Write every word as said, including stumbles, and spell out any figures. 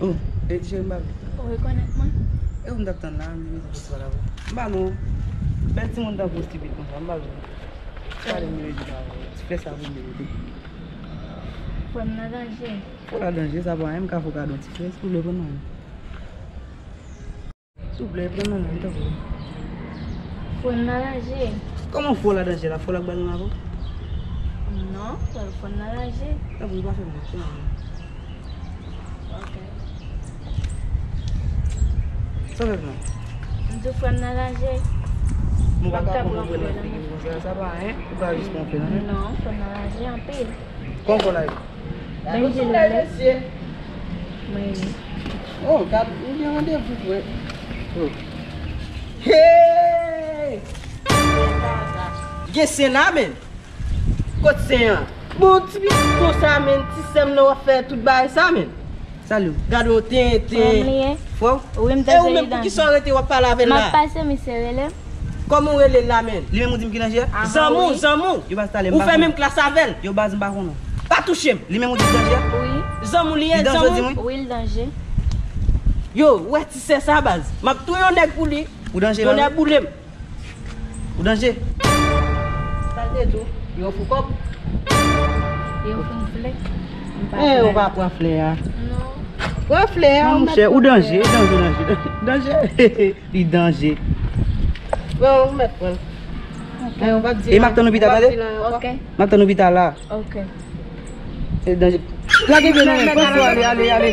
Oh, e cheri, m pa vle. Ou rekonèt mwen? E ou m t ap tann la, m bezwen fè sa la. M pa non. Bèl timoun tankou w stipid konsa, m pa vle. Pale m de Rejina avè w. Ti frè sa pou m mete. Frè m nan danje. Fò w la danje, sa pa anyen, m ka fè w kado ti frè, si w vle pran nan men. Souple, pran nan men, tanpri. Frè m nan danje. Kòman fò w la danje la? Fò w la k ba nou lavi? Non, frè m nan danje. Tanpri, pa fè m mal, pran nan men. Ok. Sa w fè m nan? M di w frè m nan danje. Nou pa ka pran yon frè nan figi m konsa, sa pa anyen. Ou ka jis pran yon frè nan men. Non, frè m nan danje anpil. Kòman fò w la ye? Gade yon soulèy, mesye. Mwen. Oh, gad, nou gen randevou vre. Oh. Hey! Gen sen la, men. Kot sen an? Bon, ti pitit konsa, men, ti sè m nan w ap fè tout bagay sa, men. Salut. Gade yon tenten. Frè m li ye. Frè w? Wi, m te... E ou menm, poukisa w rete w ap pale avè l la? M ap pase, misye rele m. Kòman w rele l la, men? Li menm ou di m ki danje a? Zanmi w, zanmi w. Yo baz talè m pa konn. Ou fè menm klas avè l. Yo baz m pa konn ou. Pa touche m. Li menm ou di m danje a? Wi. Zanmi w li ye, zanmi w? Li danje, ou di m wi. Wi, l danje. Yo, ou wè ti sè sa, baz. M ap touye yon nèg pou li. Ou danje, baz? Tonnè boule m. Ou danje. Sa l te di w? Yo fou kòb. Yo fin flè. M pa flè. Eh, ou pa pran flè a. Non. Pran flè a, ou mèt pran flè a. Non, monchè, ou danje, danje, danje, danje. Li danje. Bon, ou mèt pran l. Ok. Eh, ou pa di anyen. E m ap tann ou pita, tande? Ok. M ap tann ou pita la. Ok. E danje. Lage pye nan men, pran flè, ale, ale, ale.